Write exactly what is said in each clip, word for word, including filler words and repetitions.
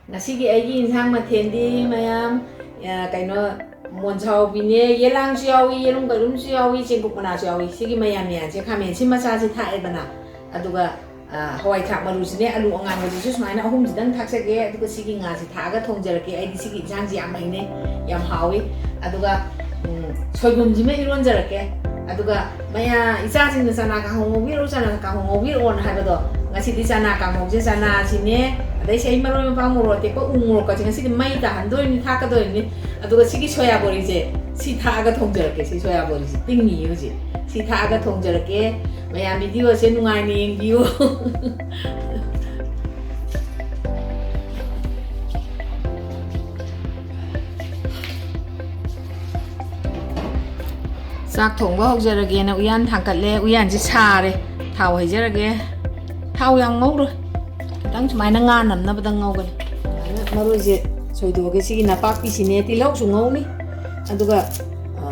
ꯉꯁꯤꯒꯤ ꯑꯩꯒꯤ ꯏꯟꯁꯥꯡ ꯃꯊꯦꯜꯗꯤ ꯃꯌꯥꯝ, ꯑ, ꯀꯩꯅꯣ, ꯃꯣꯟꯖꯥꯎꯕꯤꯅꯦ, ꯌꯦꯂꯥꯡꯁꯨ ꯌꯥꯎꯏ, ꯌꯦꯔꯨꯝ ꯀꯩꯔꯨꯝꯁꯨ ꯌꯥꯎꯏ, ꯆꯦꯡꯀꯨꯞ ꯃꯅꯥꯁꯨ ꯌꯥꯎꯏ꯫ ꯁꯤꯒꯤ ꯃꯌꯥꯟ ꯃꯌꯥꯟꯁꯦ ꯈꯥꯃꯦꯟ ꯑꯁꯤꯟ ꯃꯆꯥꯁꯤ ꯊꯥꯛꯑꯦꯗꯅ, ꯑꯗꯨꯒ, ꯑ, ꯍꯋꯥꯏ ꯊ꯭ꯔꯥꯛ ꯃꯔꯨꯁꯤꯅꯦ, ꯑꯂꯨ ꯑꯉꯥꯡꯕꯁꯤꯁꯨ ꯁꯨꯃꯥꯏꯅ ꯑꯍꯨꯝꯁꯤꯗꯪ ꯊꯥꯛꯆꯒꯦ꯫ ꯑꯗꯨꯒ ꯁꯤꯒꯤ ꯉꯥꯁꯤ ꯊꯥꯛꯑꯒ ꯊꯣꯡꯖꯔꯛꯀꯦ꯫ ꯑꯩꯗꯤ ꯁꯤꯒꯤ ꯏꯟꯁꯥꯡꯁꯤ ꯌꯥꯝ ꯍꯩꯅꯩ, ꯌꯥꯝ ꯍꯥꯎꯏ꯫ ꯑꯗꯨꯒ, ꯎꯝ, ꯁꯣꯏꯕꯨꯝꯁꯤꯃ ꯏꯔꯣꯟꯖꯔꯛꯀꯦ꯫ ꯑꯗꯨꯒ ꯃꯌꯥ-, ꯏꯆꯥꯁꯤꯡꯅ "ꯆꯅꯥ ꯀꯥꯡꯍꯧ ꯉꯧꯕꯤꯔꯛꯎ, ꯆꯅꯥ ꯀꯥꯡꯍꯧ ꯉꯧꯕꯤꯔꯛꯑꯣꯅ" ꯍꯥꯏꯕꯗꯣ, ꯉꯁꯤꯗꯤ ꯆꯅꯥ ꯀꯥꯡꯍꯧꯁꯦ, ꯆꯅꯥꯁꯤꯅꯦ, ꯑꯗꯩ ꯁꯤ ꯑꯩ ꯃꯔꯣꯏ ꯃꯄꯥꯡ, ꯃꯣꯔꯣꯛ ꯑꯇꯦꯛꯄ, ꯎ ꯃꯣꯔꯣꯛꯀꯁꯦ ꯉꯁꯤꯗꯤ ꯃꯩ ꯇꯥꯍꯟꯗꯣꯏꯅꯤ, ꯊꯥꯛꯀꯗꯣꯏꯅꯤ꯫ ꯑꯗꯨꯒ ꯁꯤꯒꯤ ꯁꯣꯌꯥ ꯕꯣꯔꯤꯁꯦ, ꯁꯤ ꯊꯥꯛꯑꯒ ꯊꯣꯡꯖꯔꯛꯀꯦ꯫ ꯁꯤ ꯁꯣꯌꯥ ꯕꯣꯔꯤꯁꯦ ꯇꯤꯡꯉꯤꯌꯦ ꯍꯧꯖꯤꯛ꯫ ꯁꯤ ꯊꯥꯛꯑꯒ ꯊꯣꯡꯖꯔꯛꯀꯦ꯫ ꯃꯌꯥꯝ ꯚꯤꯗꯤꯑꯣꯁꯦ ꯅꯨꯡꯉꯥꯏꯅ ꯌꯦꯡꯕꯤꯌꯨ꯫ ꯆꯥꯛ ꯊꯣꯡꯕ ꯍꯧꯖꯔꯒꯦꯅ ꯎꯌꯥꯟ ꯊꯥꯡꯀꯠꯂꯦ꯫ ꯎꯌꯥꯟꯁꯤ ꯁꯥꯔꯦ꯫ ꯊꯥꯎ ꯍꯩꯖꯔꯒꯦ꯫ ꯊꯥꯎ ꯌꯥꯝ ꯉꯧꯔꯣꯏ, ꯈꯤꯇꯪ ꯁꯨꯃꯥꯏꯅ ꯉꯥ ꯅꯝꯅꯕꯗꯪ ꯉꯧꯒꯅꯤ꯫ ꯁꯨꯃꯥꯏꯅ ꯃꯔꯣꯏꯁꯦ ꯁꯣꯏꯗꯣꯛꯑꯒꯦ꯫ ꯁꯤꯒꯤ ꯅꯄꯥꯛꯄꯤꯁꯤꯅꯦ, ꯇꯤꯜꯍꯧꯁꯨ ꯉꯧꯅꯤ, ꯑꯗꯨꯒ, ꯑ,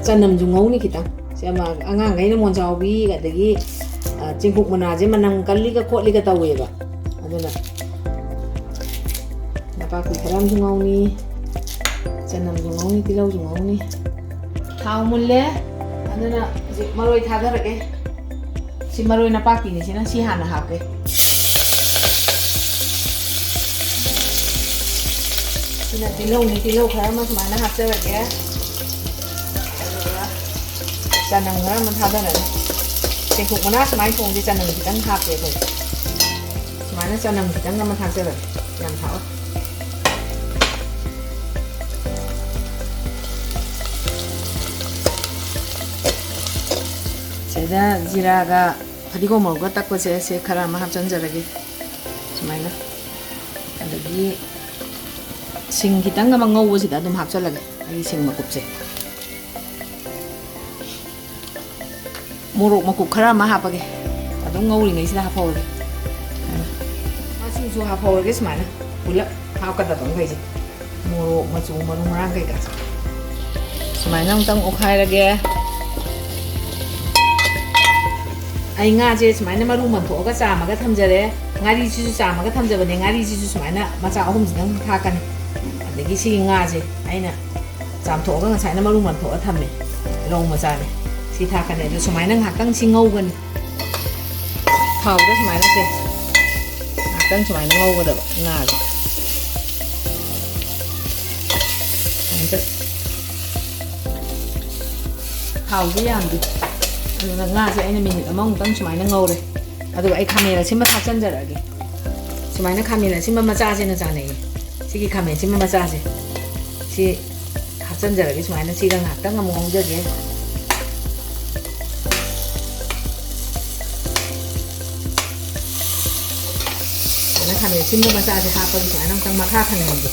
ꯆꯅꯝꯁꯨ ꯉꯧꯅꯤ ꯈꯤꯇꯪ꯫ ꯁꯤ ꯑꯃ ꯑꯉꯥꯡꯈꯩꯅ ꯃꯣꯟꯖꯥꯎꯕꯤ, ꯑꯗꯒꯤ, ꯑ, ꯆꯦꯡꯀꯨꯞ ꯃꯅꯥꯁꯦ ꯃꯅꯝ ꯀꯜꯂꯤꯒ ꯈꯣꯠꯂꯤꯒ ꯇꯧꯋꯦꯕ꯫ ꯑꯗꯨꯅ ꯅꯄꯥꯛꯄꯤ ꯈꯔ ꯑꯃꯁꯨ ꯉꯧꯅꯤ, ꯆꯅꯝꯁꯨ ꯉꯧꯅꯤ, ꯇꯤꯜꯍꯧꯁꯨ ꯉꯧꯅꯤ꯫ ꯊꯥꯎ ꯃꯨꯜꯂꯦ, ꯑꯗꯨꯅ ꯍꯧꯖꯤꯛ ꯃꯔꯣꯏ ꯊꯥꯗꯔꯒꯦ꯫ ꯁꯤ ꯃꯔꯣꯏ ꯅꯄꯥꯛꯄꯤꯅꯤ, ꯁꯤꯅ ꯁꯤ ꯍꯥꯟꯅ ꯍꯥꯞꯀꯦ꯫ ꯁꯤꯅ ꯇꯤꯜꯍꯧꯅꯤ, ꯇꯤꯜꯍꯧ ꯈꯔ ꯑꯃ ꯁꯨꯃꯥꯏꯅ ꯍꯥꯞꯆꯔꯒꯦ꯫ ꯑꯗꯨꯒ ꯆꯅꯝ ꯈꯔ ꯑꯃ ꯊꯥꯗꯔꯒꯦ꯫ ꯆꯦꯡꯀꯨꯞ ꯃꯅꯥ ꯁꯨꯃꯥꯏꯅ ꯊꯣꯡꯕꯁꯦ ꯆꯅꯝ ꯈꯤꯇꯪ ꯍꯥꯞꯄꯦ ꯑꯩꯈꯣꯏ꯫ ꯁꯨꯃꯥꯏꯅ ꯆꯅꯝ ꯈꯤꯇꯪ ꯑꯃ ꯊꯥꯛꯆꯔꯒꯦ, ꯌꯥꯝ ꯊꯥꯛꯑꯣꯏ꯫ ꯁꯤꯗ ꯖꯤꯔꯥꯒ ꯐꯗꯤꯒꯣꯝ ꯃꯔꯨꯒ ꯇꯛꯄꯁꯦ, ꯁꯦ ꯈꯔ ꯑꯃ ꯍꯥꯞꯆꯤꯟꯖꯔꯒꯦ ꯁꯨꯃꯥꯏꯅ꯫ ꯑꯗꯒꯤ ꯁꯤꯡ ꯈꯤꯇꯪ ꯑꯃ ꯉꯧꯕꯁꯤꯗ ꯑꯗꯨꯝ ꯍꯥꯞꯆꯤꯜꯂꯒꯦ, ꯑꯩꯒꯤ ꯁꯤꯡ ꯃꯀꯨꯞꯁꯦ꯫ ꯃꯣꯔꯣꯛ ꯃꯀꯨꯞ ꯈꯔ ꯑꯃ ꯍꯥꯞꯄꯒꯦ, ꯑꯗꯨꯝ ꯉꯧꯔꯤꯉꯩꯁꯤꯗ ꯍꯥꯞꯍꯧꯔꯒꯦ꯫ ꯃꯆꯨꯁꯨ ꯍꯥꯞꯍꯧꯔꯒꯦ ꯁꯨꯃꯥꯏꯅ, ꯄꯨꯂꯞ ꯍꯥꯞꯀꯗꯕ ꯃꯈꯩꯁꯦ, ꯃꯣꯔꯣꯛ ꯃꯆꯨ, ꯃꯔꯨ ꯃꯔꯥꯡ ꯀꯩꯀꯥꯁꯦ ꯁꯨꯃꯥꯏꯅ ꯑꯃꯨꯛꯇꯪ ꯑꯣꯠꯈꯥꯏꯔꯒꯦ꯫ ꯑꯩ ꯉꯥꯁꯦ ꯁꯨꯃꯥꯏꯅ ꯃꯔꯨ ꯃꯟꯊꯣꯛꯑꯒ ꯆꯥꯝꯃꯒ ꯊꯝꯖꯔꯦ꯫ ꯉꯥꯔꯤꯁꯤꯁꯨ ꯆꯥꯝꯃꯒ ꯊꯝꯖꯕꯅꯦ꯫ ꯉꯥꯔꯤꯁꯤꯁꯨ ꯁꯨꯃꯥꯏꯅ ꯃꯆꯥ ꯑꯍꯨꯝꯁꯤꯗꯪ ꯊꯥꯛꯀꯅꯤ꯫ ꯑꯗꯒꯤ ꯁꯤꯒꯤ ꯉꯥꯁꯦ ꯑꯩꯅ ꯆꯥꯝꯊꯣꯛꯑꯒ ꯉꯁꯥꯏꯅ ꯃꯔꯨ ꯃꯟꯊꯣꯛꯑ ꯊꯝꯃꯦ꯫ ꯔꯧ ꯃꯆꯥꯅꯦ꯫ ꯁꯤ ꯊꯥꯛꯀꯅꯤ꯫ ꯑꯗꯨ ꯁꯨꯃꯥꯏꯅ ꯉꯥꯏꯍꯥꯛꯇꯪ ꯁꯤ ꯉꯧꯒꯅꯤ꯫ ꯊꯥꯎꯗ ꯁꯨꯃꯥꯏꯅ ꯁꯦ ꯉꯥꯏꯍꯥꯛꯇꯪ ꯁꯨꯃꯥꯏꯅ ꯉꯧꯒꯗꯕ ꯉꯥꯁꯦ꯫ ꯁꯨꯃꯥꯏꯅ ꯊꯥꯎꯁꯦ ꯌꯥꯝꯗꯦ꯫ ꯑꯗꯨꯅ ꯉꯥꯁꯦ ꯑꯩꯅ ꯃꯤꯅꯤꯠ ꯑꯃꯃꯨꯛꯇꯪ ꯁꯨꯃꯥꯏꯅ ꯉꯧꯔꯦ꯫ ꯑꯗꯨꯒ ꯑꯩ ꯈꯥꯃꯦꯟ ꯑꯁꯤꯟꯕ ꯊꯥꯛꯆꯟꯖꯔꯛꯑꯒꯦ꯫ ꯁꯨꯃꯥꯏꯅ ꯈꯥꯃꯦꯟ ꯑꯁꯤꯟꯕ ꯃꯆꯥꯁꯤꯅ ꯆꯥꯅꯩꯌꯦ꯫ ꯁꯤꯒꯤ ꯈꯥꯃꯦꯟ ꯑꯁꯤꯟꯕ ꯃꯆꯥꯁꯦ ꯁꯤ ꯍꯥꯞꯆꯟꯖꯔꯒꯦ꯫ ꯁꯨꯃꯥꯏꯅ ꯁꯤꯒ ꯉꯥꯏꯍꯥꯛꯇꯪ ꯑꯃꯨꯛ ꯉꯧꯖꯒꯦ꯫ ꯁꯨꯃꯥꯏꯅ ꯈꯥꯃꯦꯟ ꯑꯁꯤꯟꯕ ꯃꯆꯥꯁꯦ ꯍꯥꯞꯄꯒꯤ ꯁꯨꯃꯥꯏꯅ ꯑꯃꯨꯛꯇꯪ ꯃꯈꯥ ꯊꯪꯍꯟꯒꯦ꯫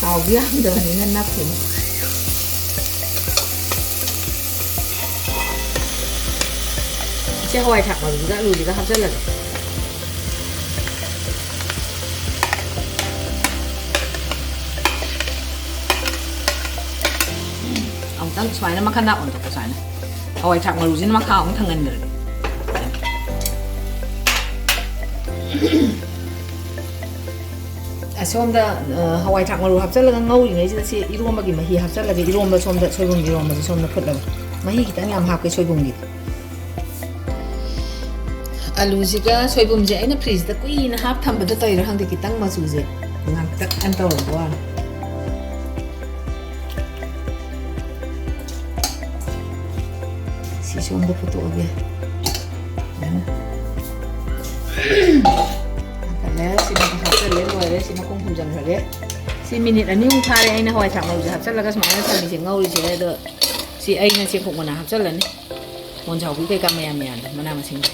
ꯊꯥꯎꯗꯤ ꯌꯥꯝꯗꯕꯅꯤꯅ ꯅꯞꯈꯤꯅꯤ꯫ ꯏꯆꯦ, ꯍꯋꯥꯏ ꯊꯥꯛ ꯃꯔꯨꯁꯤꯒ ꯑꯂꯨꯁꯤꯒ ꯍꯥꯞꯆꯜꯂꯒꯦ꯫ ꯑꯃꯨꯛꯇꯪ ꯁꯨꯃꯥꯏꯅ ꯃꯈꯥ ꯅꯥ ꯑꯣꯟꯊꯣꯛꯄ ꯁꯨꯃꯥꯏꯅ꯫ ꯍꯋꯥꯏ ꯊꯥꯛ ꯃꯔꯨꯁꯤꯅ ꯃꯈꯥ ꯑꯃꯨꯛ ꯊꯪꯍꯟꯈ꯭ꯔꯒꯦ꯫ ꯑꯁꯣꯝꯗ, ꯑ, ꯍꯋꯥꯏ ꯊꯥꯛ ꯃꯔꯨ ꯍꯥꯞꯆꯜꯂꯒ ꯉꯧꯔꯤꯉꯩꯁꯤꯗ ꯁꯤ ꯏꯔꯣꯝꯕꯒꯤ ꯃꯍꯤ ꯍꯥꯞꯆꯜꯂꯒꯦ꯫ ꯏꯔꯣꯝꯕ ꯁꯣꯝꯗ, ꯁꯣꯏꯕꯨꯝꯒꯤ ꯏꯔꯣꯝꯕꯁꯦ ꯁꯣꯝꯗ ꯐꯨꯠꯂꯒ꯫ ꯃꯍꯤ ꯈꯤꯇꯪ ꯌꯥꯝ ꯍꯥꯞꯀꯦ ꯁꯣꯏꯕꯨꯝꯒꯤꯗꯤ꯫ ꯑꯂꯨꯁꯤꯒ ꯁꯣꯏꯕꯨꯝꯁꯦ ꯑꯩꯅ ꯐ꯭ꯔꯤꯖꯇ ꯀꯨꯏꯅ ꯍꯥꯞ ꯊꯝꯕꯗ ꯇꯧꯔꯤꯔꯥ ꯈꯪꯗꯦ, ꯈꯤꯇꯪ ꯃꯆꯨꯁꯦ ꯉꯥꯡꯇꯛ ꯑꯅ ꯇꯧꯔꯕ ꯋꯥꯅꯤ꯫ ꯁꯤ ꯁꯣꯝꯗ ꯐꯨꯠꯇꯣꯛꯑꯒꯦ꯫ ꯎꯝ꯫ ꯍꯥꯞꯀꯠꯂꯦ, ꯁꯤꯃ ꯍꯥꯞꯆꯜꯂꯦ, ꯂꯣꯏꯔꯦ, ꯁꯤ ꯃꯈꯨꯝ ꯈꯨꯝꯖꯤꯟꯈ꯭ꯔꯒꯦ꯫ ꯁꯤ ꯃꯤꯅꯤꯠ ꯑꯅꯤꯃꯨꯛ ꯐꯥꯔꯦ ꯑꯩꯅ ꯍꯋꯥꯏ ꯊꯥꯛ ꯃꯔꯨꯁꯦ ꯍꯥꯞꯆꯜꯂꯒ ꯁꯨꯃꯥꯏꯅ ꯊꯝꯃꯤꯁꯦ, ꯉꯧꯔꯤꯁꯦ꯫ ꯑꯗꯣ ꯁꯤ ꯑꯩꯅ ꯆꯦꯡꯀꯨꯞ ꯃꯅꯥ ꯍꯥꯞꯆꯜꯂꯅꯤ꯫ ꯃꯣꯟꯖꯥꯎꯕꯤ ꯀꯩꯀꯥ ꯃꯌꯥꯝ ꯃꯌꯥꯝꯗꯣ, ꯃꯅꯥ ꯃꯁꯤꯡꯗꯣ꯫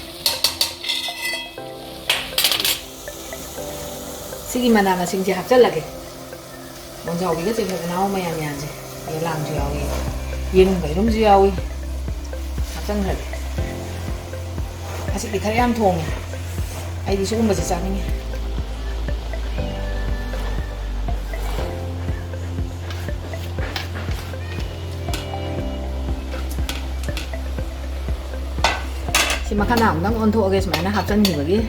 ꯁꯤꯒꯤ ꯃꯅꯥ ꯃꯁꯤꯡꯁꯦ ꯍꯥꯞꯆꯜꯂꯒꯦ꯫ ꯃꯣꯟꯖꯥꯎꯕꯤꯒ ꯆꯦꯡꯀꯨꯞ ꯃꯅꯥ ꯃꯌꯥꯝ ꯃꯌꯥꯝꯁꯦ꯫ ꯌꯦꯂꯥꯡꯁꯨ ꯌꯥꯎꯏ꯫ ꯌꯦꯔꯨꯝ ꯀꯩꯔꯨꯝꯁꯨ ꯌꯥꯎꯏ꯫ ꯍꯥꯞꯆꯟꯈ꯭ꯔꯒꯦ꯫ ꯉꯁꯤꯗꯤ ꯈꯔ ꯌꯥꯝ ꯊꯣꯡꯉꯦ꯫ ꯑꯩꯗꯤ ꯁꯤꯒꯨꯝꯕꯁꯦ ꯆꯥꯅꯤꯡꯉꯦ꯫ ꯁꯤ ꯃꯈꯥꯗ ꯑꯃꯨꯛꯇꯪ ꯑꯣꯟꯊꯣꯛꯑꯒꯦ ꯁꯨꯃꯥꯏꯅ ꯍꯥꯞꯆꯤꯟꯈꯤꯕꯒꯤ꯫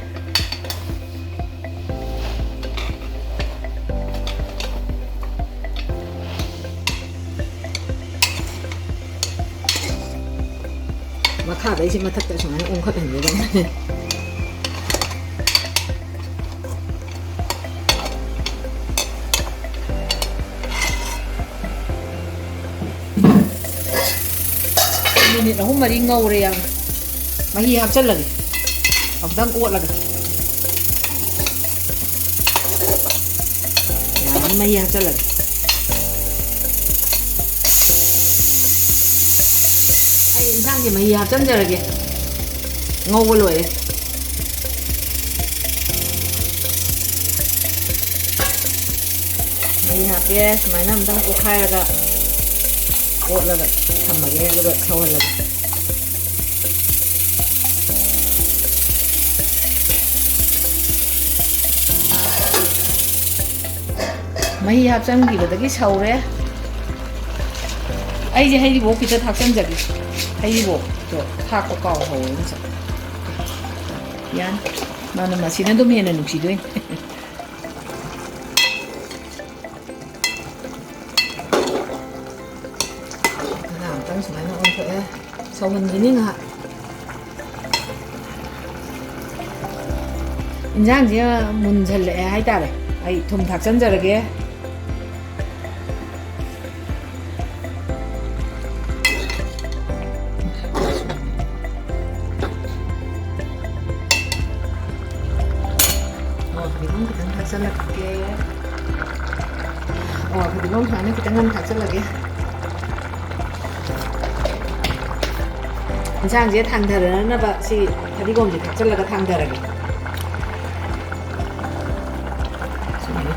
ꯃꯈꯥꯗꯩꯁꯦ ꯃꯊꯛꯇ ꯁꯨꯃꯥꯏꯅ ꯑꯣꯟꯈꯠꯍꯟꯒꯗꯕꯅꯤ꯫ ꯃꯤꯅꯤꯠ ꯑꯍꯨꯝ ꯃꯔꯤ ꯉꯧꯔꯦ꯫ ꯌꯥꯝ ꯃꯍꯤ ꯍꯥꯞꯆꯜꯂꯒꯦ꯫ ꯑꯃꯨꯛꯇꯪ ꯑꯣꯠꯂꯒ꯫ ꯌꯥꯔꯅꯤ, ꯃꯍꯤ ꯍꯥꯞꯆꯜꯂꯒꯦ꯫ ꯑꯩ ꯏꯟꯁꯥꯡꯁꯦ ꯃꯍꯤ ꯍꯥꯞꯆꯤꯟꯖꯔꯒꯦ꯫ ꯉꯧꯕ ꯂꯣꯏꯔꯦ꯫ ꯃꯍꯤ ꯍꯥꯞꯄꯦ꯫ ꯁꯨꯃꯥꯏꯅ ꯑꯝꯇꯪ ꯑꯣꯠꯈꯥꯏꯔꯒ ꯑꯣꯠꯂꯒ ꯊꯝꯃꯒꯦ, ꯑꯗꯨꯒ ꯁꯧꯍꯜꯂꯒꯦ꯫ ꯃꯍꯤ ꯍꯥꯞꯆꯤꯟꯈꯤꯕꯗꯒꯤ ꯁꯧꯔꯦ꯫ ꯑꯩꯁꯦ ꯍꯩꯔꯤꯕꯣꯛ ꯈꯤꯇ ꯊꯥꯛꯆꯤꯟꯖꯒꯦ꯫ ꯍꯩꯔꯤꯕꯣꯛꯇꯣ ꯊꯥꯛꯄ ꯀꯥꯎꯍꯧꯔꯦ ꯉꯁꯥꯏ꯫ ꯌꯥꯅꯤ꯫ ꯃꯥꯅ ꯃꯁꯤꯅ ꯑꯗꯨꯝ ꯍꯦꯟꯅ ꯅꯨꯡꯁꯤꯗꯣꯏꯅꯤ꯫ ꯉꯥꯏꯍꯥꯛꯇꯪ ꯁꯨꯃꯥꯏꯅ ꯑꯣꯟꯊꯣꯛꯑꯦ꯫ ꯁꯧꯍꯟꯈꯤꯅꯤ ꯉꯥꯏꯍꯥꯛ꯫ ꯏꯟꯖꯥꯡꯁꯦ ꯃꯨꯟꯁꯤꯜꯂꯛꯑꯦ ꯍꯥꯏꯇꯥꯔꯦ꯫ ꯑꯩ ꯊꯨꯝ ꯊꯥꯛꯆꯟꯖꯔꯒꯦ꯫ ꯑꯣ, ꯐꯗꯤꯒꯣꯝ ꯈꯤꯇꯪ ꯊꯥꯛꯆꯜꯂꯛꯀꯦ꯫ ꯑꯣ, ꯐꯗꯤꯒꯣꯝ ꯁꯨꯃꯥꯏꯅ ꯈꯤꯇꯪ ꯍꯥꯟꯅ ꯊꯥꯛꯆꯜꯂꯒꯦ꯫ ꯏꯟꯁꯥꯡꯁꯦ ꯊꯥꯡꯊꯔꯅꯕ ꯁꯤ ꯐꯗꯤꯒꯣꯝꯁꯦ ꯊꯥꯛꯆꯜꯂꯒ ꯊꯥꯡꯊꯔꯒꯦ꯫ ꯁꯨꯃꯥꯏꯅ꯫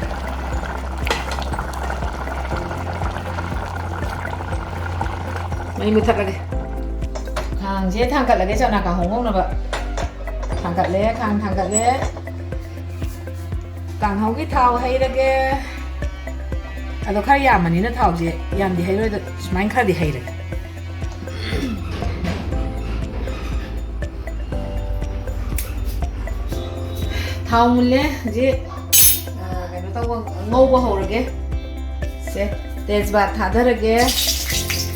ꯃꯩ ꯃꯨꯊꯠꯂꯒꯦ꯫ ꯈꯥꯡꯁꯦ ꯊꯥꯡꯒꯠꯂꯒꯦ, ꯆꯅꯥ ꯀꯥꯡꯍꯧ ꯉꯧꯅꯕ꯫ ꯊꯥꯡꯒꯠꯂꯦ, ꯈꯥꯡ ꯊꯥꯡꯒꯠꯂꯦ꯫ ꯀꯥꯡꯍꯧꯒꯤ ꯊꯥꯎ ꯍꯩꯔꯒꯦ꯫ ꯑꯗꯣ ꯈꯔ ꯌꯥꯝꯕꯅꯤꯅ ꯊꯥꯎꯁꯦ ꯌꯥꯝꯗꯤ ꯍꯩꯔꯣꯏꯗ, ꯁꯨꯃꯥꯏꯅ ꯈꯔꯗꯤ ꯍꯩꯔꯒꯦ꯫ ꯊꯥꯎ ꯃꯨꯜꯂꯦ꯫ ꯍꯧꯖꯤꯛ, ꯑ, ꯀꯩꯅꯣ ꯇꯧꯕ, ꯉꯧꯕ ꯍꯧꯔꯒꯦ꯫ ꯁꯦ, ꯇꯦꯖꯄꯥꯠ ꯊꯥꯗꯔꯒꯦ꯫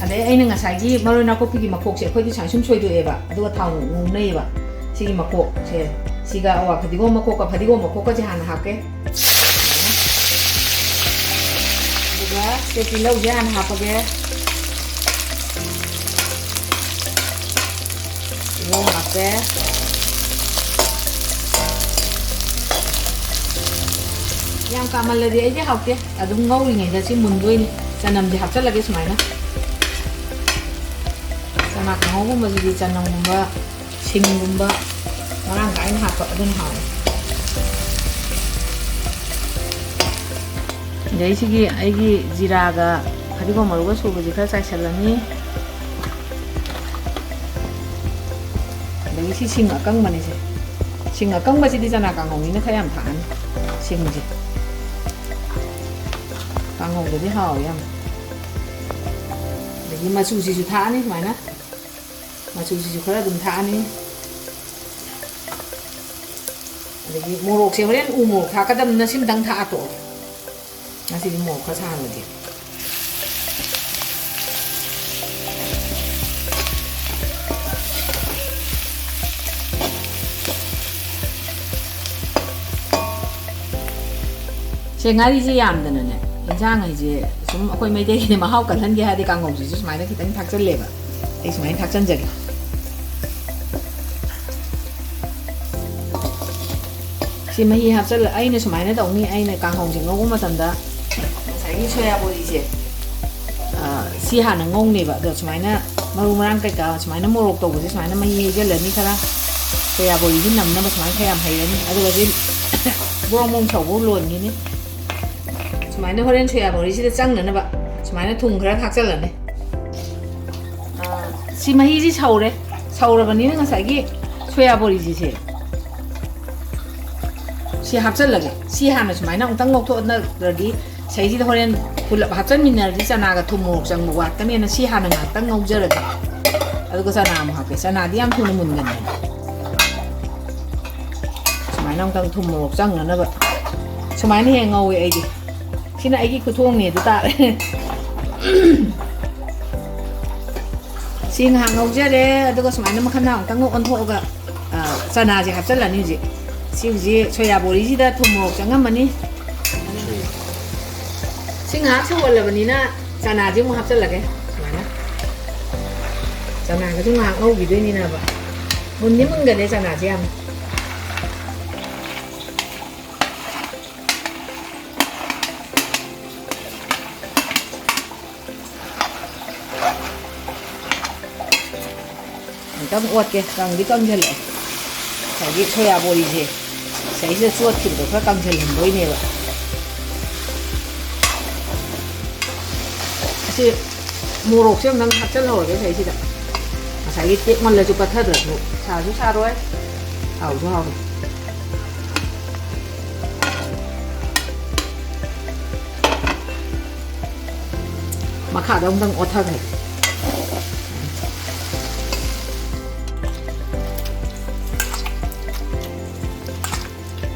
ꯑꯗꯩ ꯑꯩꯅ ꯉꯁꯥꯏꯒꯤ ꯃꯔꯣꯏ ꯅꯥꯀꯨꯞꯄꯤꯒꯤ ꯃꯈꯣꯛꯁꯦ ꯑꯩꯈꯣꯏꯗꯤ ꯁꯨꯃꯥꯏꯅ ꯁꯨꯝ ꯁꯣꯏꯗꯣꯛꯑꯦꯕ, ꯑꯗꯨꯒ ꯊꯥꯎ ꯉꯧꯅꯩꯌꯦꯕ꯫ ꯁꯤꯒꯤ ꯃꯈꯣꯛꯁꯦ, ꯁꯤꯒ ꯑꯋꯥ ꯐꯗꯤꯒꯣꯝ ꯃꯈꯣꯛꯀ ꯐꯗꯤꯒꯣꯝ ꯃꯈꯣꯛꯀꯁꯦ ꯍꯥꯟꯅ ꯍꯥꯞꯀꯦ꯫ ꯑꯗꯨꯒ ꯁꯦ ꯇꯤꯜꯍꯧꯁꯦ ꯍꯥꯟꯅ ꯍꯥꯞꯄꯒꯦ꯫ ꯇꯤꯜꯍꯧ ꯍꯥꯞꯄꯦ꯫ ꯌꯥꯝ ꯀꯥꯃꯜꯂꯗꯤ ꯑꯩꯗꯤ ꯍꯥꯎꯇꯦ꯫ ꯑꯗꯨꯝ ꯉꯧꯔꯤꯉꯩꯗ ꯁꯤ ꯃꯨꯟꯗꯣꯏꯅꯤ꯫ ꯆꯅꯝꯗꯤ ꯍꯥꯞꯆꯜꯂꯒꯦ ꯁꯨꯃꯥꯏꯅ꯫ ꯆꯅꯥ ꯀꯥꯡꯍꯧꯒꯨꯝꯕꯁꯤꯗꯤ ꯆꯅꯝꯒꯨꯝꯕ, ꯁꯤꯡꯒꯨꯝꯕ ꯃꯔꯥꯡ ꯀꯥꯏꯅ ꯍꯥꯞꯄ ꯑꯗꯨꯅ ꯍꯥꯎꯋꯦ꯫ ꯑꯗꯩ ꯁꯤꯒꯤ ꯑꯩꯒꯤ ꯖꯤꯔꯥꯒ ꯐꯗꯤꯒꯣꯝ ꯃꯔꯨꯒ ꯁꯨꯕꯁꯦ ꯈꯔ ꯆꯥꯏꯁꯤꯜꯂꯅꯤ꯫ ꯑꯗꯒꯤ ꯁꯤ ꯁꯤꯡ ꯑꯀꯪꯕꯅꯤꯁꯦ꯫ ꯁꯤꯡ ꯑꯀꯪꯕꯁꯤꯗꯤ ꯆꯅꯥ ꯀꯥꯡꯍꯧꯅꯤꯅ ꯈꯔ ꯌꯥꯝ ꯊꯥꯛꯑꯅꯤ꯫ ꯁꯤꯡꯁꯦ ꯀꯥꯡꯍꯧꯗꯗꯤ ꯍꯥꯎꯋꯦ ꯌꯥꯝ꯫ ꯑꯗꯒꯤ ꯃꯆꯨꯁꯤꯁꯨ ꯊꯥꯛꯑꯅꯤ ꯁꯨꯃꯥꯏꯅ꯫ ꯃꯆꯨꯁꯤꯁꯨ ꯈꯔ ꯑꯗꯨꯝ ꯊꯥꯛꯑꯅꯤ꯫ ꯑꯗꯒꯤ ꯃꯣꯔꯣꯛꯁꯦ ꯍꯣꯔꯦꯟ ꯎ ꯃꯣꯔꯣꯛ ꯊꯥꯛꯀꯗꯕꯅꯤꯅ ꯁꯤꯃꯇꯪ ꯊꯥꯛꯑ ꯇꯣꯛꯑꯒꯦ꯫ ꯉꯁꯤꯗꯤ ꯃꯣꯔꯣꯛ ꯈꯔ ꯁꯥꯍꯜꯂꯒꯦ꯫ ꯁꯦ, ꯉꯥꯔꯤꯁꯦ ꯌꯥꯝꯗꯅꯅꯦ, ꯏꯟꯁꯥꯡ ꯍꯥꯏꯁꯦ ꯁꯨꯝ ꯑꯩꯈꯣꯏ ꯃꯩꯇꯩꯒꯤꯗꯤ ꯃꯍꯥꯎ ꯀꯜꯍꯟꯒꯦ ꯍꯥꯏꯔꯗꯤ ꯀꯥꯡꯍꯧꯁꯤꯁꯨ ꯁꯨꯃꯥꯏꯅ ꯈꯤꯇꯪ ꯊꯥꯛꯆꯜꯂꯦꯕ꯫ ꯑꯩ ꯁꯨꯃꯥꯏꯅ ꯊꯥꯛꯆꯟꯖꯒꯦ꯫ ꯁꯤ ꯃꯍꯤ ꯍꯥꯞꯆꯜꯂ-, ꯑꯩꯅ ꯁꯨꯃꯥꯏꯅ ꯇꯧꯅꯤ, ꯑꯩꯅ ꯀꯥꯡꯍꯧꯁꯦ ꯉꯧꯕ ꯃꯇꯝꯗ ꯉꯁꯥꯏꯒꯤ ꯁꯣꯌꯥ ꯕꯣꯔꯤꯁꯦ, ꯑ, ꯁꯤ ꯍꯥꯟꯅ ꯉꯧꯅꯦꯕ꯫ ꯑꯗꯣ ꯁꯨꯃꯥꯏꯅ ꯃꯔꯨ ꯃꯔꯥꯡ ꯀꯩꯀꯥ ꯁꯨꯃꯥꯏꯅ ꯃꯣꯔꯣꯛ ꯇꯧꯕꯁꯦ ꯁꯨꯃꯥꯏꯅ ꯃꯍꯤ ꯍꯩꯖꯤꯜꯂꯅꯤ ꯈꯔ꯫ ꯁꯣꯌꯥ ꯕꯣꯔꯤꯁꯦ ꯅꯝꯅꯕ ꯁꯨꯃꯥꯏꯅ ꯈꯔ ꯌꯥꯝ ꯍꯩꯔꯅꯤ꯫ ꯑꯗꯨꯒ ꯁꯤ ꯕ꯭ꯔꯣꯡ ꯕ꯭ꯔꯣꯡ ꯁꯧꯕ ꯂꯣꯟꯈꯤꯅꯤ꯫ ꯁꯨꯃꯥꯏꯅ ꯍꯣꯔꯦꯟ ꯁꯣꯌꯥ ꯕꯣꯔꯤꯁꯤꯗ ꯆꯪꯅꯅꯕ ꯁꯨꯃꯥꯏꯅ ꯊꯨꯝ ꯈꯔ ꯊꯥꯛꯆꯜꯂꯅꯤ꯫ ꯑ, ꯁꯤ ꯃꯍꯤꯁꯤ ꯁꯧꯔꯦ꯫ ꯁꯧꯔꯕꯅꯤꯅ ꯉꯁꯥꯏꯒꯤ ꯁꯣꯌꯥ ꯕꯣꯔꯤꯁꯤꯁꯦ ꯁꯤ ꯍꯥꯞꯆꯜꯂꯒꯦ꯫ ꯁꯤ ꯍꯥꯟꯅ ꯁꯨꯃꯥꯏꯅ ꯑꯃꯨꯛꯇꯪ ꯉꯧꯊꯣꯛꯅꯗ꯭ꯔꯗꯤ ꯁꯤꯗꯩꯁꯤꯗ ꯍꯣꯔꯦꯟ ꯄꯨꯂꯞ ꯍꯥꯞꯆꯟꯃꯤꯟꯅꯔꯗꯤ ꯆꯅꯥꯒ ꯊꯨꯝ ꯃꯣꯔꯣꯛ ꯆꯪꯕ ꯋꯥꯠꯀꯅꯦꯅ ꯁꯤ ꯍꯥꯟꯅ ꯉꯥꯏꯍꯥꯛꯇꯪ ꯉꯧꯖꯔꯒꯦ꯫ ꯑꯗꯨꯒ ꯆꯅꯥ ꯑꯃꯨꯛ ꯍꯥꯞꯀꯦ꯫ ꯆꯅꯥꯗꯤ ꯌꯥꯝ ꯊꯨꯅ ꯃꯨꯟꯒꯟꯕꯅꯦ꯫ ꯁꯨꯃꯥꯏꯅ ꯑꯃꯨꯛꯇꯪ ꯊꯨꯝ ꯃꯣꯔꯣꯛ ꯆꯪꯅꯅꯕ꯫ ꯁꯨꯃꯥꯏꯅ ꯍꯦꯛ ꯉꯧꯋꯦ ꯑꯩꯗꯤ꯫ ꯁꯤꯅ ꯑꯩꯒꯤ ꯈꯨꯊꯣꯡꯅꯤ ꯑꯗꯨ ꯇꯥꯔꯦ꯫ ꯁꯤ ꯉꯥꯏꯍꯥꯛ ꯉꯧꯖꯔꯦ, ꯑꯗꯨꯒ ꯁꯨꯃꯥꯏꯅ ꯃꯈꯜ ꯃꯈꯥ ꯑꯃꯨꯛꯇꯪ ꯑꯣꯟꯊꯣꯛꯑꯒ, ꯑ, ꯆꯅꯥꯁꯦ ꯍꯥꯞꯆꯤꯜꯂꯅꯤ ꯍꯧꯖꯤꯛ꯫ ꯁꯤ ꯍꯧꯖꯤꯛ ꯁꯣꯌꯥ ꯕꯣꯔꯤꯁꯤꯗ ꯊꯨꯝ ꯃꯣꯔꯣꯛ ꯆꯪꯉꯝꯃꯅꯤ꯫ ꯁꯤ ꯉꯥꯏꯍꯥꯛ ꯁꯧꯍꯜꯂꯕꯅꯤꯅ ꯆꯅꯥꯁꯦ ꯑꯃꯨꯛ ꯍꯥꯞꯆꯤꯜꯂꯒꯦ꯫ ꯁꯨꯃꯥꯏꯅ ꯆꯅꯥꯒꯁꯨ ꯉꯥꯏꯍꯥꯛ ꯉꯧꯈꯤꯗꯣꯏꯅꯤꯅꯕ꯫ ꯃꯨꯟꯗꯤ ꯃꯨꯟꯒꯅꯦ ꯆꯅꯥꯁꯦ ꯌꯥꯝ꯫ ꯑꯃꯨꯛꯇꯪ ꯑꯣꯠꯀꯦ꯫ ꯀꯪꯗꯤ ꯀꯪꯁꯤꯜꯂꯛꯑꯦ꯫ ꯉꯁꯥꯏꯒꯤ ꯁꯣꯌꯥ ꯕꯣꯔꯤꯁꯦ ꯁꯤꯗꯩꯁꯤꯗ ꯆꯣꯠꯈꯤꯕꯗꯣ ꯈꯔ ꯀꯪꯁꯤꯜꯍꯟꯗꯣꯏꯅꯦꯕ꯫ ꯑꯁꯤ ꯃꯣꯔꯣꯛꯁꯦ ꯑꯃꯨꯛꯇꯪ ꯍꯥꯞꯆꯤꯜꯍꯧꯔꯒꯦ ꯁꯤꯗꯩꯁꯤꯗ꯫ ꯉꯁꯥꯏꯒꯤ ꯇꯦꯛꯃꯜꯂꯁꯨ ꯄꯠꯊꯗ꯭ꯔꯁꯨ ꯁꯥꯁꯨ ꯁꯥꯔꯣꯏ, ꯍꯥꯎꯁꯨ ꯍꯥꯎꯔꯣꯏ꯫ ꯃꯈꯥꯗ ꯑꯃꯨꯛꯇꯪ ꯑꯣꯠꯊꯈ꯭ꯔꯦ꯫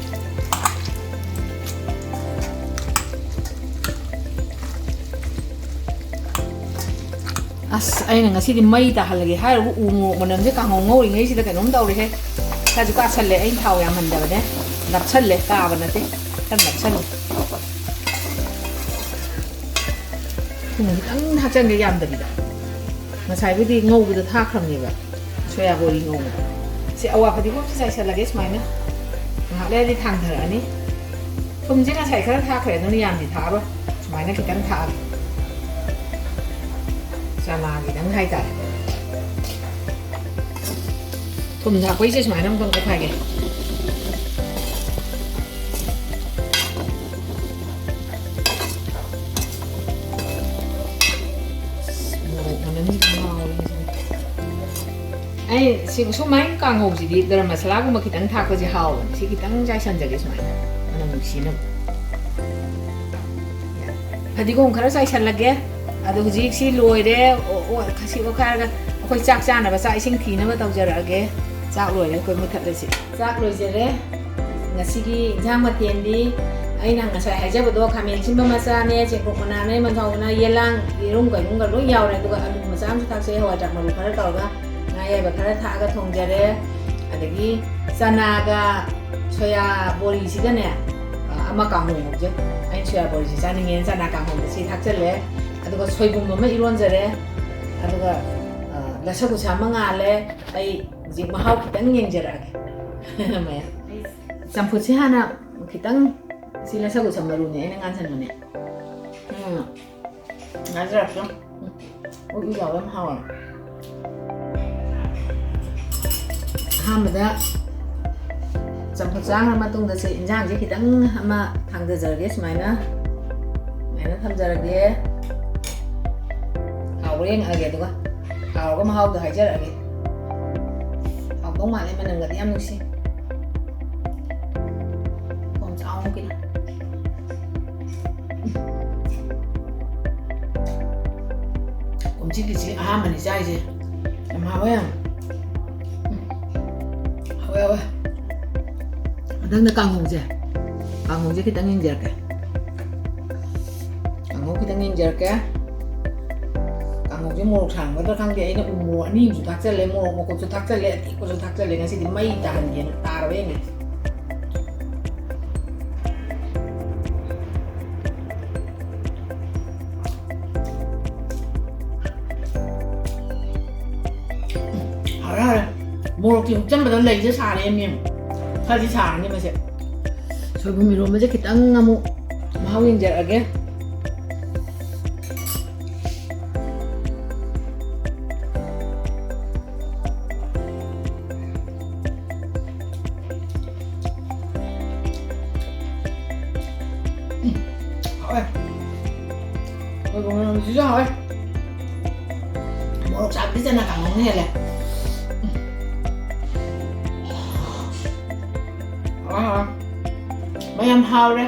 ꯑꯁ, ꯑꯩꯅ ꯉꯁꯤꯗꯤ ꯃꯩ ꯇꯥꯍꯜꯂꯒꯦ ꯍꯥꯏꯔꯨꯕ ꯎ ꯃꯣꯔꯣꯛ ꯃꯅꯝꯁꯦ ꯀꯥꯡꯍꯧ ꯉꯧꯔꯤꯉꯩꯁꯤꯗ ꯀꯩꯅꯣꯝ ꯇꯧꯔꯦꯍꯦ꯫ ꯈꯔꯁꯨ ꯀꯥꯁꯜꯂꯦ, ꯑꯩꯅ ꯊꯥꯎ ꯌꯥꯝꯍꯟꯗꯕꯅꯦ꯫ ꯅꯞꯁꯜꯂꯦ, ꯀꯥꯕ ꯅꯠꯇꯦ, ꯈꯔ ꯅꯞꯁꯜꯂꯦ꯫ ꯊꯨꯝ ꯈꯤꯇꯪ ꯍꯥꯞꯆꯟꯒꯦ, ꯌꯥꯝꯗꯕꯤꯗ꯫ ꯉꯁꯥꯏꯕꯨꯗꯤ ꯉꯧꯕꯗ ꯊꯥꯛꯈ꯭ꯔꯕꯅꯦꯕ, ꯁꯣꯌꯥ ꯕꯣꯔꯤ ꯉꯧꯕꯗ꯫ ꯁꯤ ꯑꯋꯥ ꯐꯗꯤꯒꯣꯝꯁꯦ ꯆꯥꯏꯁꯜꯂꯒꯦ ꯁꯨꯃꯥꯏꯅ꯫ ꯉꯥꯏꯍꯥꯛ ꯂꯩꯔꯗꯤ ꯊꯥꯡꯊꯔꯛꯑꯅꯤ꯫ ꯊꯨꯝꯁꯦ ꯉꯁꯥꯏ ꯈꯔ ꯊꯥꯛꯈ꯭ꯔꯦ, ꯑꯗꯨꯅ ꯌꯥꯝꯗꯤ ꯊꯥꯛꯑꯔꯣꯏ꯫ ꯁꯨꯃꯥꯏꯅ ꯈꯤꯇꯪ ꯊꯥꯛꯑꯒꯦ꯫ ꯆꯅꯥꯒꯤꯗꯪ ꯍꯥꯏꯇꯥꯔꯦ꯫ ꯊꯨꯝ ꯊꯥꯛꯄꯩꯁꯦ ꯁꯨꯃꯥꯏꯅ ꯑꯃꯨꯛꯇꯪ ꯑꯣꯠꯈꯥꯏꯒꯦ꯫ ꯃꯣꯔꯣꯛ ꯃꯅꯝꯁꯤꯗꯤ ꯉꯥꯎꯔꯦ ꯉꯁꯤꯗꯤ꯫ ꯑꯩ ꯁꯤ ꯁꯨꯃꯥꯏꯅ ꯀꯥꯡꯍꯧꯁꯤꯗꯤ ꯒꯔꯝ ꯃꯁꯥꯂꯥꯒꯨꯝꯕ ꯈꯤꯇꯪ ꯊꯥꯛꯄꯁꯦ ꯍꯥꯎꯕꯅꯦ꯫ ꯁꯤ ꯈꯤꯇꯪ ꯆꯥꯏꯁꯟꯖꯒꯦ ꯁꯨꯃꯥꯏꯅ, ꯃꯅꯝ ꯅꯨꯡꯁꯤꯅꯕ꯫ ꯐꯗꯤꯒꯣꯝ ꯈꯔ ꯆꯥꯏꯁꯜꯂꯒꯦ꯫ ꯑꯗꯣ ꯍꯧꯖꯤꯛ ꯁꯤ ꯂꯣꯏꯔꯦ꯫ ꯑꯣ, ꯑꯣ, ꯁꯤ ꯑꯣꯠꯈꯥꯏꯔꯒ ꯑꯩꯈꯣꯏ ꯆꯥꯛ ꯆꯥꯅꯕ ꯆꯥꯛ ꯏꯁꯤꯡ ꯊꯤꯅꯕ ꯇꯧꯖꯔꯛꯑꯒꯦ꯫ ꯆꯥꯛ ꯂꯣꯏꯔꯦ, ꯑꯩꯈꯣꯏ ꯃꯨꯊꯠꯂꯁꯤ꯫ ꯆꯥꯛ ꯂꯣꯏꯖꯔꯦ꯫ ꯉꯁꯤꯒꯤ ꯏꯟꯁꯥꯡ ꯃꯊꯦꯜꯗꯤ ꯑꯩꯅ ꯉꯁꯥꯏ ꯍꯥꯏꯖꯕꯗꯣ, ꯈꯥꯃꯦꯟ ꯑꯁꯤꯟꯕ ꯃꯆꯥꯅꯦ, ꯆꯦꯡꯀꯨꯞ ꯃꯅꯥꯅꯦ, ꯃꯟꯊꯥꯎ ꯃꯅꯥ, ꯌꯦꯂꯥꯡ, ꯌꯦꯔꯨꯝ ꯀꯩꯔꯨꯝꯒ ꯂꯣꯏ ꯌꯥꯎꯔꯦ꯫ ꯑꯗꯨꯒ ꯑꯂꯨ ꯃꯆꯥ ꯑꯃꯁꯨ ꯊꯥꯛꯆꯩ, ꯍꯋꯥꯏꯖꯥꯔ ꯃꯔꯨ ꯈꯔ ꯇꯧꯔꯒ, ꯉꯥ ꯑꯌꯥꯏꯕ ꯈꯔ ꯊꯥꯛꯑꯒ ꯊꯣꯡꯖꯔꯦ꯫ ꯑꯗꯒꯤ ꯆꯅꯥꯒ ꯁꯣꯌꯥ ꯕꯣꯔꯤꯁꯤꯒꯅꯦ, ꯑ, ꯑꯃ ꯀꯥꯡꯍꯧ ꯉꯧꯖꯩ꯫ ꯑꯩꯅ ꯁꯣꯌꯥ ꯕꯣꯔꯤꯁꯤ ꯆꯥꯅꯤꯡꯉꯦꯅ ꯆꯅꯥ ꯀꯥꯡꯍꯧꯗ ꯁꯤ ꯊꯥꯛꯆꯜꯂꯦ꯫ ꯑꯗꯨꯒ ꯁꯣꯏꯕꯨꯝ ꯑꯃ ꯏꯔꯣꯟꯖꯔꯦ꯫ ꯑꯗꯨꯒ, ꯑ, ꯂꯁꯒꯨꯁꯥ ꯑꯃ ꯉꯥꯜꯂꯦ꯫ ꯑꯩ ꯍꯧꯖꯤꯛ ꯃꯍꯥꯎ ꯈꯤꯇꯪ ꯌꯦꯡꯖꯔꯛꯑꯒꯦ꯫ ꯃꯌꯥꯝ꯫ ꯆꯝꯐꯨꯠꯁꯦ ꯍꯥꯟꯅ ꯈꯤꯇꯪ, ꯁꯤ ꯂꯁꯒꯨꯁꯥ ꯃꯔꯨꯅꯦ ꯑꯩꯅ ꯉꯥꯟꯁꯟꯕꯅꯦ꯫ ꯎꯝ꯫ ꯉꯥꯟꯁꯤꯜꯂꯛꯄ꯫ ꯎꯝ꯫ ꯎꯏ ꯎꯏ ꯂꯥꯎꯕ ꯌꯥꯝ ꯍꯥꯎꯋꯦ꯫ ꯑꯍꯥꯟꯕꯗ ꯆꯝꯐꯨꯠ ꯆꯥꯈ꯭ꯔ ꯃꯇꯨꯡꯗ ꯁꯤ ꯏꯟꯖꯥꯡꯁꯦ ꯈꯤꯇꯪ ꯑꯃ ꯊꯥꯡꯗꯖꯔꯒꯦ ꯁꯨꯃꯥꯏꯅ꯫ ꯁꯨꯃꯥꯏꯅ ꯊꯝꯖꯔꯒꯦ꯫ ꯍꯥꯎꯕ꯭ꯔꯥ ꯌꯦꯡꯉꯛꯑꯒꯦ ꯑꯗꯨꯒ꯫ ꯍꯥꯎꯔꯒ ꯃꯍꯥꯎꯗꯣ ꯍꯥꯏꯖꯔꯛꯑꯒꯦ꯫ ꯍꯥꯎꯗꯧ ꯃꯥꯜꯂꯦ, ꯃꯅꯝꯒꯗꯤ ꯌꯥꯝ ꯅꯨꯡꯁꯤ꯫ ꯀꯣꯝ ꯆꯥꯎꯅ ꯀꯩꯅꯣ꯫ ꯀꯨꯝꯁꯤꯒꯤꯁꯤ ꯑꯍꯥꯟꯕꯅꯤ ꯆꯥꯏꯁꯦ꯫ ꯌꯥꯝ ꯍꯥꯎꯋꯦ꯫ ꯎꯝ꯫ ꯍꯥꯎꯋꯦ, ꯍꯥꯎꯋꯦ꯫ ꯃꯊꯪꯗ ꯀꯥꯡꯍꯧꯁꯦ꯫ ꯀꯥꯡꯍꯧꯁꯦ ꯈꯤꯇꯪ ꯌꯦꯡꯖꯔꯛꯀꯦ꯫ ꯀꯥꯡꯍꯧ ꯈꯤꯇꯪ ꯌꯦꯡꯖꯔꯛꯀꯦ꯫ ꯀꯥꯡꯍꯧꯁꯦ ꯃꯣꯔꯣꯛ ꯁꯥꯔꯝꯒꯗ꯭ꯔꯥ ꯈꯪꯗꯦ꯫ ꯑꯩꯅ ꯎ ꯃꯣꯔꯣꯛ ꯑꯅꯤ ꯑꯃꯁꯨ ꯊꯥꯛꯆꯜꯂꯦ, ꯃꯣꯔꯣꯛ ꯃꯀꯨꯞꯁꯨ ꯊꯥꯛꯆꯜꯂꯦ, ꯑꯇꯦꯛꯄꯁꯨ ꯊꯥꯛꯆꯜꯂꯦ꯫ ꯉꯁꯤꯗꯤ ꯃꯩ ꯇꯥꯍꯟꯒꯦꯅ ꯇꯥꯔꯕ ꯌꯦꯡꯉꯦ꯫ ꯍꯥꯎꯔꯦ, ꯍꯥꯎꯔꯦ꯫ ꯃꯣꯔꯣꯛꯀꯤ ꯍꯨꯞꯆꯟꯕꯗ ꯂꯩꯁꯦ ꯁꯥꯔꯦ, ꯃꯦꯝ꯫ ꯈꯔꯗꯤ ꯁꯥꯔꯅꯤ ꯃꯁꯦ꯫ ꯁꯣꯏꯕꯨꯝ ꯏꯔꯣꯟꯕꯁꯦ ꯈꯤꯇꯪ ꯑꯃꯨꯛ ꯃꯍꯥꯎ ꯌꯦꯡꯖꯔꯛꯑꯒꯦ꯫ ꯎꯝ, ꯍꯥꯎꯋꯦ꯫ ꯁꯣꯏꯕꯨꯝ ꯏꯔꯣꯟꯕꯁꯤꯁꯨ ꯍꯥꯎꯋꯦ꯫ ꯃꯣꯔꯣꯛ ꯁꯥꯕꯗꯤ ꯆꯅꯥ ꯀꯥꯡꯍꯧꯅ ꯍꯦꯜꯂꯦ꯫ ꯎꯝ꯫ ꯍꯥꯎꯋꯦ, ꯍꯥꯎꯋꯦ꯫ ꯃꯌꯥꯝ ꯍꯥꯎꯔꯦ꯫